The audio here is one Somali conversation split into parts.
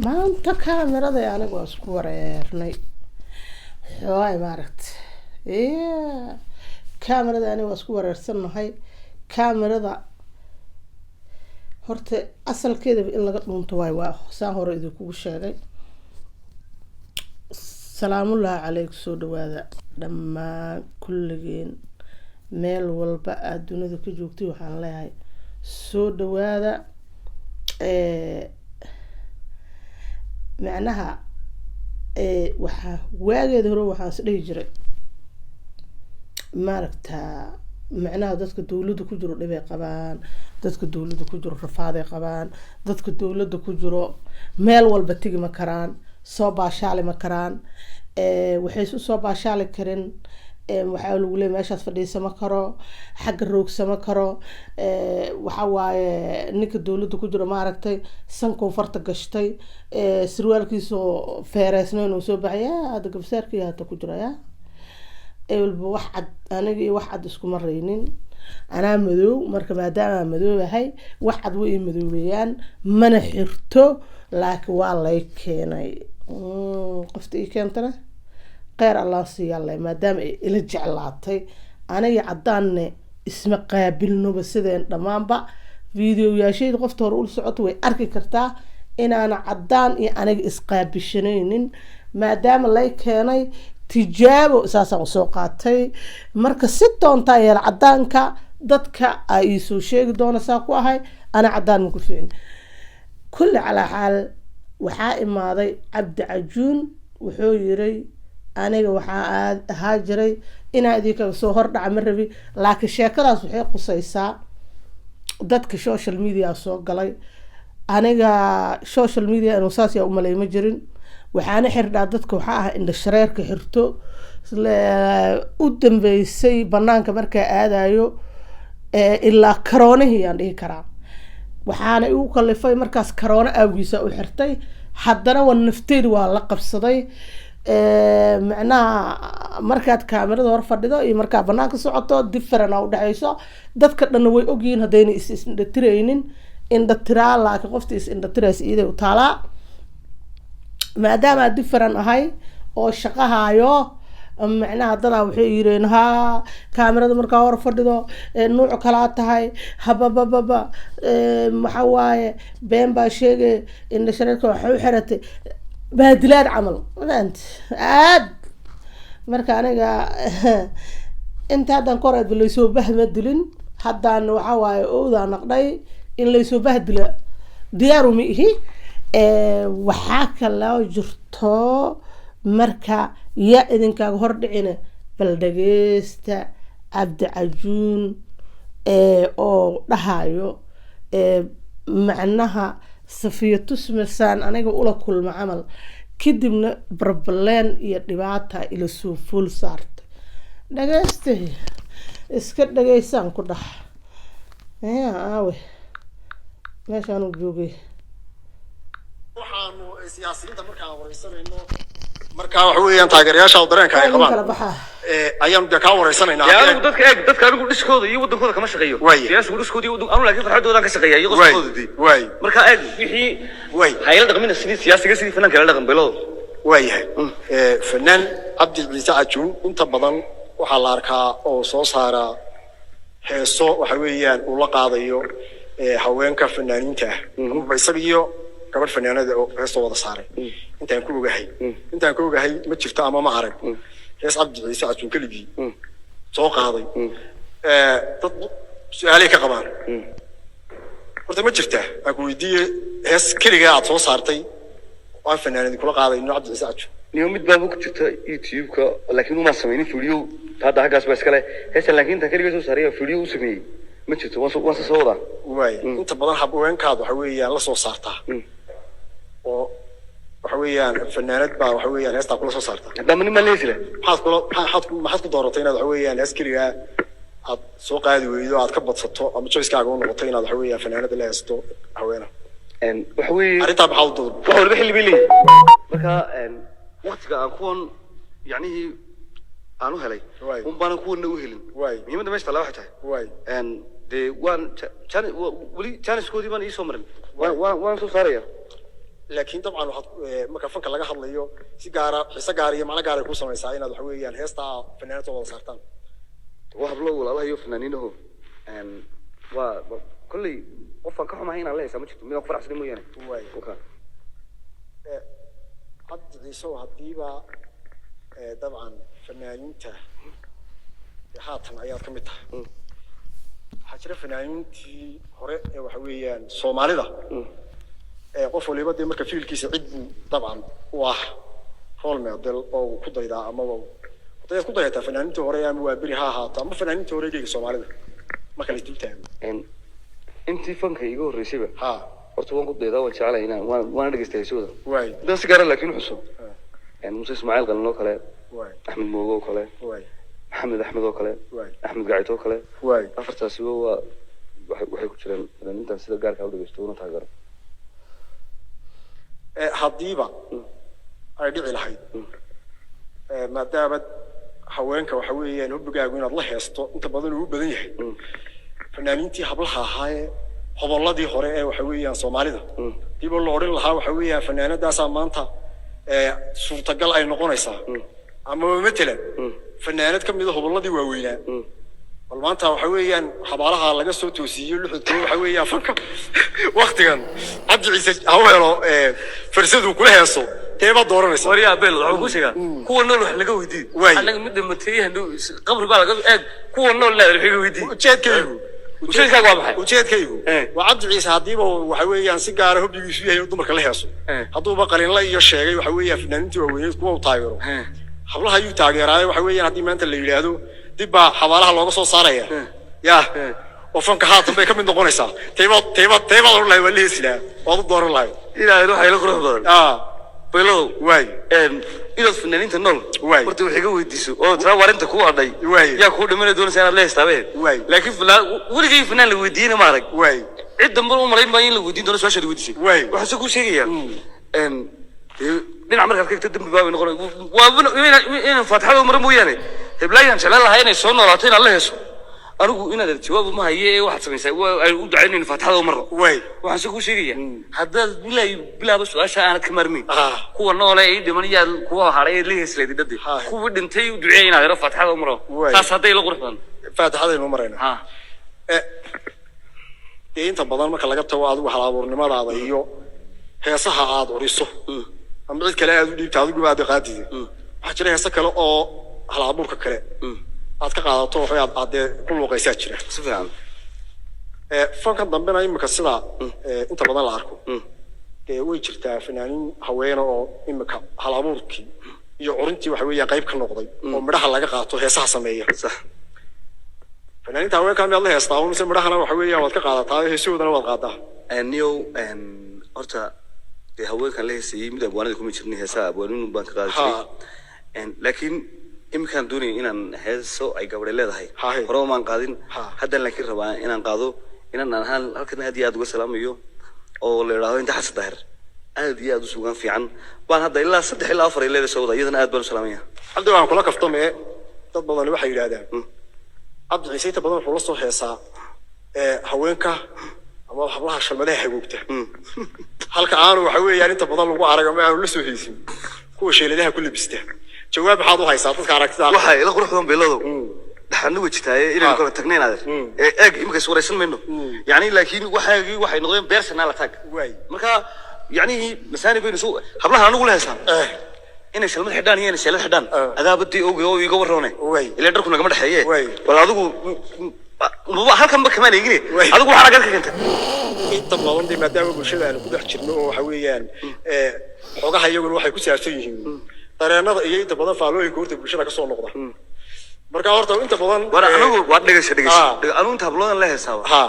Maanta kaamirada aniga waa isku wareernay xoogaay, maaragta kaamirada aniga waa isku wareersannahay. Kaamirada horta asalkeedaba in laga dhuunto waayo, waa saan hore idinkugu sheegay. Salaamullaahi calaykum, soo dhawaada dhammaan kulligeen, meel walba aada dunida ka joogtay. Waxaan leeyahay soo dhawaada. Macnaha waxaa waageeda hore waxaan is dhihi jiray, maaragta, macnaha dadka dowladda ku jiro dhibay qabaan, dadka dowladda ku jiro rafaaday qabaan, dadka dowladda ku jiro meel walba tegi ma karaan, soo baashaali ma karaan. Waxay isu soo baashaali karin, waxaa lagu leeyahay meeshaas fadhiisa ma karo, xagga roogsama karo. Waxa waaye ninka dowladda ku jiro, maaragtay, sankuu farta gashtay, sarwaalkiisoo feereysnayn uu soo baxay. Ya hadda gabsaarkii hata ku jira, ya ewelba wax cad, aniga iyo wax cad iskuma raynin. Anaa madow, marka maadaama madoobahay, wax cad way ii madoobeeyaan, mana xirto, laakiin waa lay keenay. Qofta ii keentana kheyr Allah siiyaale, maadaama ay ila jeclaatay. Aniga caddaanne isma qaabilnoba sideen dhammaanba. Videoyaashayda qofta hore ula socoto way arki kartaa inaana caddaan iyo aniga isqaabishanaynin. Maadaama lay keenay tijaabo, saasaan usoo qaatay. Marka si doontaa yeel, caddaanka dadka ay iisoo sheegi doona saa ku ahay. Ana caddaan ma ku fiicin. Kulli calaa xaal, waxaa imaaday Cabdi Cajuun, wuxuu yiri aniga waxaa aad ahaa jiray inaa idinkaga soo hordhaca ma rabi, laakiin sheekadaas waxay qusaysaa dadka social media soo galay. Aniga social media inuu saas yaa umalay ma jirin. Waxaana xirdhaa dadka waxaa ah indha shareerka xirto u dambeysay banaanka markaa aadayo ilaa karoonihii aan dhihi karaa. Waxaana igu kalifay markaas karoono awgiisa u xirtay. Haddana waa nafteedi, waa la qabsaday. Macnaha markaad kaamirada hor fadhido iyo markaa banaanka socoto different a udhexeyso. Dadka dhanna way ogyihiin haddayna is indhatiraynin indhatiraa, laakiin qofta is indhatiraysa iyaday u taalaa. Maadaama different ahay oo shaqahaayo, macnaha dadaa waxay yireen, haa, kaamirada markaa hor fadhido nuuc kalaa tahay, hababababa, waxa waaye been baa sheegay, indha shareerka waxay u xiratay baadilaad camal, mafahanti aad. Marka aniga inta haddaan ka hor aadba laysoo bahma dilin, haddaan waxa waaye owdaa naqdhay in laysoo bahdila diyaaru ma ihi. Waxaa kaloo jirto, marka yaa idinkaaga hor dhicina, bal dhageysta Cabdi Cajuun oo dhahayo macnaha Safiya Tusmasaan aniga ula kulma camal, kadibna barbaleen iyo dhibaata ila soo fuul saartay. Dhageysta, iska dhageysaan ku dhax ya aawe meeshaanu joogay. Waxaanu siyaasiyiinta markaan wareysanayno, markaa waxa weeyaan taageerayaasha dareenka ay kala qabaan baxaa ayaanu dee kaa wareysanaynaa. Dee anigu dadka eeg, dadka anigu dhiskooda iyo waddankooda kama shaqeeyo. Waaye. Siyaasigu dhiskooda iyo waddan anu, laakiin farxadoodaan ka shaqeeya iyo waay qoskooda dee. Waay. Marka eeg wixii Waay. hayla dhaqmina sidii siyaasiga, sidii fanaanka la dhaqan belado. Waayahay. Fanaan Cabdi Ciise Cajuun inta badan waxaa la arkaa oo soo saara heeso waxa weeyaan uu la qaadayo haweenka fanaaniinta ah, ama isaga iyo gabadh fanaanada oo heestoo wada saaray. Intaan ku ogahay ma jirto ama ma arag hees Cabdi Ciise Cajuun keligii soo qaaday. Dad su-aalay ka qabaan. Horta ma jirtaa, aan ku weydiiye, hees keligaa aad soo saartay oo aan fanaanadi kula qaadayno, Cabdi Ciise Cajuun? Niyo, mid baaba ku jirta YouTube-ka, laakiin uma samaynin video. Hadda haggaas baa iskale heestan, laakiin intaan keliga soo saaray oo video u sameeyey ma jirto. Waan soo wadaa. Waay, inta badan haweenkaad waxa weeyaan la soo saartaa oo waxa weeyaan fanaanad baa waxa weeyaan heestaa kula soo saartaa. Haddaama nin baan leesi leh. Maxaad ku dooratay inaad waxa weeyaan hees keligaa aad soo qaadi weydo, aad ka badsato, ama choicekaaga u noqoto inaad waxa weeyaan fanaanada la heesto haweena? Waxa weeye arrintaa maxaad u dooratay? Wax walba xilli bay leeyihin. Marka waqtiga aan kuwan yacnihii aan u helay un baanan kuwanna u helin. Muhiimadda meesha tallaa waxay tahay dee waan weli janiskoodii baan iisoo marin, waan soo saaraya. Laakiin dabcan waxaad marka fanka laga hadlayo si gaara, xiise gaara iyo macno gaara ay kuu samaysaa inaad waxa weeyaan heestaa fanaanada wada saartaan. Waa hablo walaalaha iyo fanaaniinaho. Waa kolley qofaan ka xumahay inaan la heesaa ma jirto, midaan ku faraxsanay mooyaane. Waay. Oka. Cabdi Ciisow, haddiiba dabcan fanaaniinta haatan ayaad ka mid tahay, waxaa jira fanaaniintii hore ee waxa weeyaan Soomaalida ee qof waliba dee marka fiilkiisa cid buu dabcan u ah role model oo uu ku daydaa, amaba dayaad ku dayataa fanaaniintii hore, ama waa beri ha ahaato ama fanaaniintii hore geega Soomaalida marka la isdul taago. Intii fanka iiga horreysayba ha horta waan ku daydaa, waan jecelahay inaan waan waana dhegeystay heesahooda. Waay. Haddaan si gaara laakiin xuso, Muuse Ismaaciil Qalin oo kale, waay, Axmed Moogo oo kale, waay, Maxamed Axmed oo kale, waay, Axmed Gacit oo kale. Waay. Afartaasiba waa waxay ku jiraan fanaaniintan sida gaarka u dhegeysto una taageero. Haddiiba ay dhici lahayd, maadaama haweenka waxa weeyaan hubbigaagu inaad la heesto inta badan uu u badan yahay, fanaaniintii hablaha ahaayee hobolladii hore ee waxa weeyaan Soomaalida, dib oo la odhan lahaa waxa weeyaan fanaanadaasaa maanta suurtagal ay noqonaysaa, amaba matalan fanaanad ka mida hobolladii waaweynaa, bal maanta waxa weeyaan xabaalaha laga soo toosiiyey luxudkoo waxa weeyaan fanka waktigan Cabdi Ciise ha u helo fursaduu kula heeso, teebaad dooranaysa? Waryaa Beel, waxaan kuu sheegaa kuwa nool wax laga weydiiyo. Waay. Annaga mid dhimatay qabri baa laga eeg, kuwa nool leedahay wax laga weydiiyo. Ujeedkaygu Ujeedkaagu waa maxay? Ujeedkaygu waa Cabdi Ciise haddiiba waxa weeyaan si gaara hobbigiisu yahay inuu dumarka la heeso, hadduuba qalinla iyo sheegay waxa weeyaan fanaaniintii waaweyneed kuwa uu taageero, hablaha ayuu taageeraayo, waxa weeyaan haddii maanta la yidhaahdo dib baa xabaalaha looga soo saaraya ya oo fanka haatan bay ka mid noqonaysaa, teebaad odhan lahay waa la heesi lahaa, waad u dooran lahay? Ilaahay waxaa ila qurux badan, Baylodow, waay, inaad fanaaniinta nool Waay. horta wax iga weydiiso oo tira warinta kuu adhay Waay. yaa kuu dhimanay doonaysa inaad la heestaabe. Waay. Laakiin fanaan weligay fanaan la weydiiyeyna ma arag. Waay. Cid dambe u malayn maayo in la weydiin doono su-aashaad weydiisay. Waay. Waxaan se kuu sheegayaa, dee dhinac markaad ka egto dembi baabay noqonay, waa inaan faatixada u mara mooyaane, heblaayaan jeclaan lahaa inay soo noolaato inaad la heeso, anigu inaad jawaab uma haye ee waxaad samaysaa waa ay u ducaynayno faatixada u marno. Waay. Waxaan se kuu sheegayaa haddaad bilaa bilaaba su-aasha aanad ka maarmayn, Ah. Kuwa noole ee dhiman yaa kuwa hadhay ee la heeslayd dhade, Ha. kuwii dhintay u duceeya inaad yaro faatixada u maro. Waay. Taas hadday la qurux badan. Faatixadaynu maraynaa. Ha. Dee inta badan marka laga tago adigu hal abuurnimadaada iyo heesaha aad curiso ama cid kale aad u dhiibta, adiguba aad qaadide, waxaa jira heese kale oo hal abuurka kale aad ka qaadato, waxay aad dee ku luuqaysaa jira. Si fiican. Fankan dambena imika sida inta badan la arko, dee way jirtaa fanaaniin haweene oo imika hal abuurkii iyo curintii waxa weeyaan qayb ka noqday oo midhaha laga qaato heesaha sameeya. Sax. Fanaaniinta haweenka miyaad la heestaa mise midhahana waxa weeyaan waad ka qaadataa, heesahoodana waad qaadaa? Niyow, horta dee haweenkan la heesayey mid abwaanada kuma jirnin, heesaha abwaanin baan ka qaadi jiray. Laakiin iminkaan doonaya inaan heeso ay gabadhe leedahay, Haye. hore umaan qaadin. Ha. Haddaan laakiin rabaa inaan qaado inaan ahaan halkan aad iyo aad uga salaamayo oo la idhaahdo inta Xasan Daahir, aad iyo aad u sugaan fiican baan hadda ilaa 3 ilaa 4 ay leedahay soo wada, iyadana aad baan u salaamaya. Cabdi, waan kula kaftamee, dad badani waxay yidhaahdaan Cabdi Ciise inta badan wuxuu la soo heesaa haweenka ama hablaha shalmadaha hagoogta, halka aanu waxa weeyaan inta badan lagu arag ama aanu la soo heesin kuwa sheeladaha ku labista. Jawaab maxaad u haysaa dadka aragtida? Waxaa ila qurux badan, Beelodow, dhaxanu wajitaaye inaynu Ha. kala tagnayn adeer. Ee eeg, imika is waraysan mayno yani, laakiin waxaagii waxay noqdeen personal attack. Waay. Marka yani masaani baynu soo hablaha anigu la heesaan inay shalmad xidhaan iyo inay sheelad xidhaan, adaabadii oge oo iiga warroone, Waay. ilaa dharku nagama dhexeeye. Waay. Bal adigu halkanba kamaan eegine. Waay. Adigu waxaa nagaad ka keentay. Inta badan dee maadaama bulshada aanu ku dhex jirno oo waxa weeyaan xogaha iyaguna waxay ku saabsan yihiin dareenada iyo inta badan faalooyinka horta bulshada kasoo noqda, marka horta inta badan War anigu waa dhegeysa, dhegeysa. Ah. Anigu inta habloodan la heesaaba ha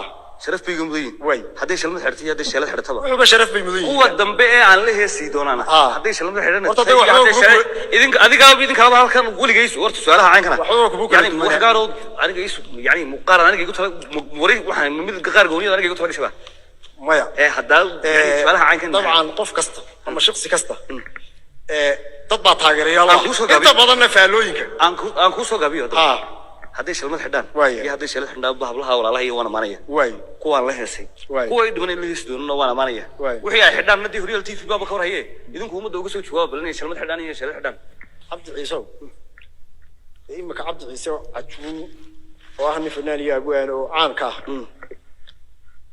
sharaf bay iga mudan yihiin. Waay. Hadday shalmad xidhato iyo hadday sheelad xidhataba. Wuxuuba sharaf bay mudan Kuwa yihiin. dambe ee aan la heesi doonaana hadday shalmad xidhana Horta dee waxba idinka adigaaba idinkaaba halkan weligaysu horta su-aalaha caynkana Waxba kugu kala yani duwanaa. Wax gaaroo aniga isu yani muqaaran aniga igu tala wari waxaan mid qaar gooniyada aniga igu tala gashabaa Maya. Ee haddaa yani su-aalaha caynkan Dabcan qof kasta ama shaksi kasta dad baa taageerayaal Aan ah. kuu soo gaabiyo. Inta badanna faalooyinka aan ku aan kuu soo gaabiyo hadda. Ha. Hadday shalmad xidhaan Waaya. iyo hadday shalad xidhaan ba, hablaha walaalaha iyo waan amaanaya. Kuwaan la heesay, Waay. kuwa ay dhiman in la heesi doonana waan amaanaya. Waay. Wixii ay xidhaan nadii Horyal TV baaba ka warhaye, idinku ummadda uga soo jawaaba bal inay shalmad xidhaan iyo shalad xidhaan. Cabdi Ciisow, imika Cabdi Ciise Cajuun oo ah nin fanaan iyo abwaan oo caanka ah,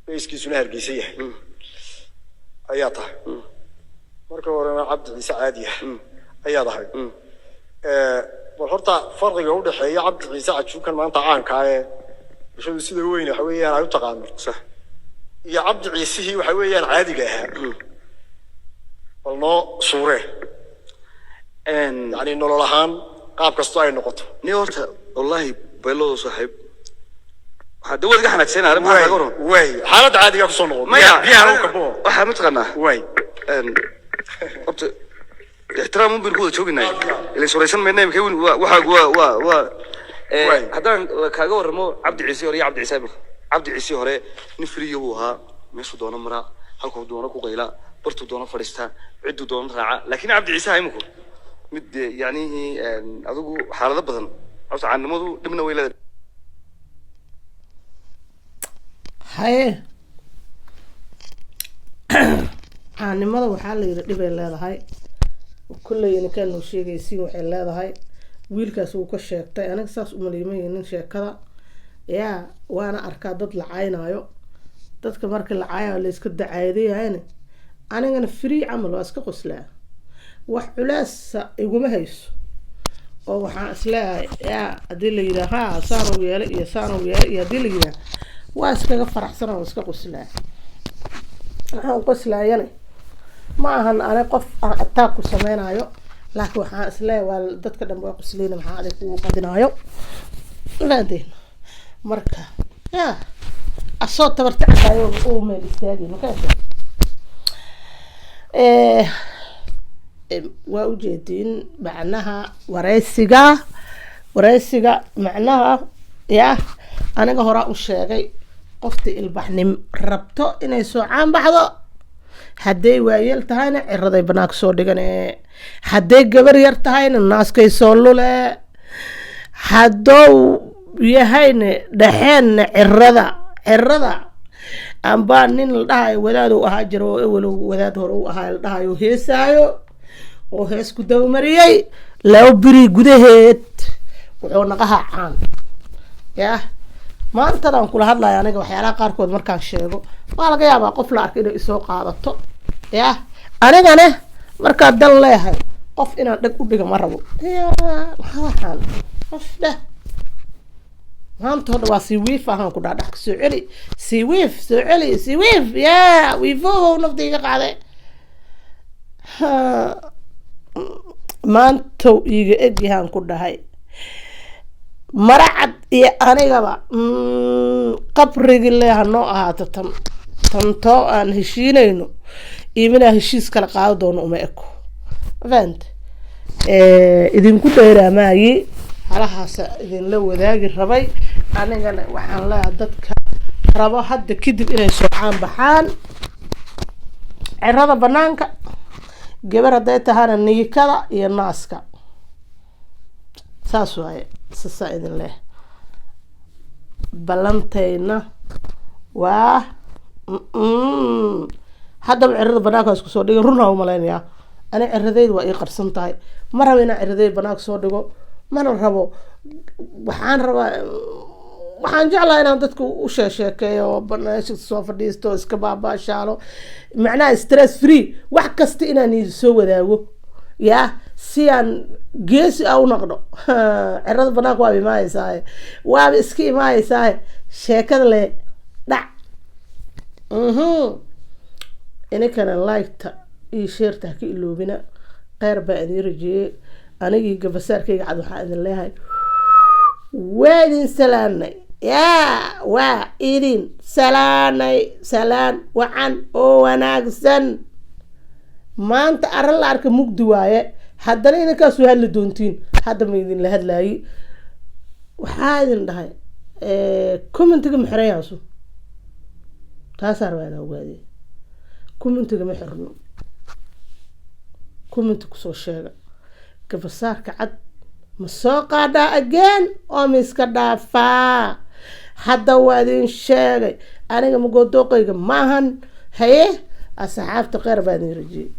beyskiisuna Hargeysa yahay ayaa tahay. Marka horena Cabdi Ciise caadi ah ayaad ahay. Bal horta farqiga u dhexeeya Cabdi Ciise Cajuunkan maanta caanka ah ee bulshadu sida weyn waxa weeyaan ay u taqaano iyo Cabdi Ciisihii waxa weeyaan caadiga ahaa, bal noo suuree, yacni nolol ahaan qaab kasto ay noqoto. Ni horta wallaahi bayloodo saaxiib, waxaa dawad iga xanaajisayna arrin maxaa kaga waran? Way, xaaladda caadiga kusoo noqo. Maya. Biyaha u kabo. Waxaa mataqaanaa, way horta ixtiraam un baynu ku wada jooginay, ila suraysan mayna imika weyn waxaa waa Waay. Haddaan kaaga warramo Cabdi Ciise hore iyo Cabdi Ciise imika, Cabdi Ciise hore nin friyo buu ahaa, meeshuu doono maraa, halkuu doono ku qayla, bartuu doono fadhiistaa, cidduu doono raaca. Laakiin Cabdi Ciise iminku mid dee, yacnihii adigu xaalado badan horta caannimadu dhibna way leedahay. Haye, caanimada waxaa la yidhi dhibay leedahay. Kolley ninkaan noo sheegaysiin waxay leedahay, wiilkaas wuu ka sheegtay. Aniga saas umaliimaynin sheekada yaa, waana arkaa dad la caynaayo. Dadka marka la caayayo la iska dacaadayahayna, anigana free camal waa iska qoslaa, wax culaasa iguma hayso. Oo waxaan isleeyahay yaa, haddii la yidhaah ha saanuu yeelay iyo saanuu yeelay iyo haddii la yidhaah, waa iskaga faraxsan oo iska qoslaa. Waxaan qoslaayana ma ahan ani qof aan attack ku sameynayo, laakiin waxaan isleeyahay waa dadka dhan waa qosleyna, maxaa adig kugu qadinaayo? Fahanteen? Marka yaa asoo tabarta cadaayo uu meel istaagay makaasa. Waa ujeediin macnaha wareysiga macnaha yaa aniga horaa u sheegay, qoftii ilbaxnim rabto inay soo caan baxdo, hadday waayeel tahayna ciraday banaanka soo dhigane, hadday gabar yar tahayna naaskay soo lule, haddou yahayna dhexeenna cirada ambaa nin la dhahayo wadaad uu ahaa jiro oo ewelow wadaad hore u ahaa la dhahayo heesaayo oo hees ku dabamariyey 2 beri gudaheed wuxuu naqahaa caan. Yah, maantan aan kula hadlayo aniga waxyaalaha qaarkood markaan sheego waa laga yaabaa qof la arko inay isoo qaadato. Yah, anigane markaa dan leeyahay qof inaan dheg u dhiga ma rabo. Ya, maxaa waxaan qof dheh maanta hodha waa sii wiif ahaan ku dhaadhax, soo celi, sii wiif, soo celi, sii wiif. Yaa wiifow nafta iga qaaday. Ha, maantow iiga egyahaan ku dhahay maracad iyo anigaba qabrigi le ha noo ahaato. Tan tantoo aan heshiinayno iyo minaa heshiis kala qaado doono uma eko. Fahante? Idinku dheeraamaayi, halahaasa idinla wadaagi rabay. Anigana waxaan leeyahay dadka rabo hadda kadib inay soocaan baxaan, cirada banaanka, gabar hadday tahana niikada iyo naaska, saas waaye. Sasaa idin leh ballantayna waa haddaba cirada banaanka waa isku soo dhigay. Run haa umalaynayaa, ani ciradeyda waa ii qarsan tahay. Ma rabo inaan ciradeyda banaanka soo dhigo, mana rabo. Waxaan rabaa, waxaan jeclahay inaan dadka u sheesheekeeyo, meesha soo fadhiisto, iska baabaashaalo, macnaha stress free, wax kasta inaan idin soo wadaago ya, si aan geesi a u noqdo. Cirada banaanka waaba imaaneysaa, waaba iska imaaneysaa sheekada le dhac. Ininkana like-ta iyo share-ta ha ka iloobina. Kheyr baa idin rajeeyey. Anigii gabasaarkayga cad waxaa idin leeyahay waa idin salaanay. Yaa, waa idin salaanay, salaan wacan oo wanaagsan. Maanta arrin la arka mugdi waaye, haddana idinkaasu hadli doontiin. Hadda ma idinla hadlaayi, waxaa idin dhahay commentiga ma xiran yaasu, taasaa rabaa inaa ogaadee. Commentiga ma xirno, commenti kusoo sheega gabasaarka cad. Ma soo qaadhaa again oo ma iska dhaafaa? Hadda waa idin sheegay, aniga magoodooqayga maahan. Haye asxaabta, kheyr baa idin rajiyey.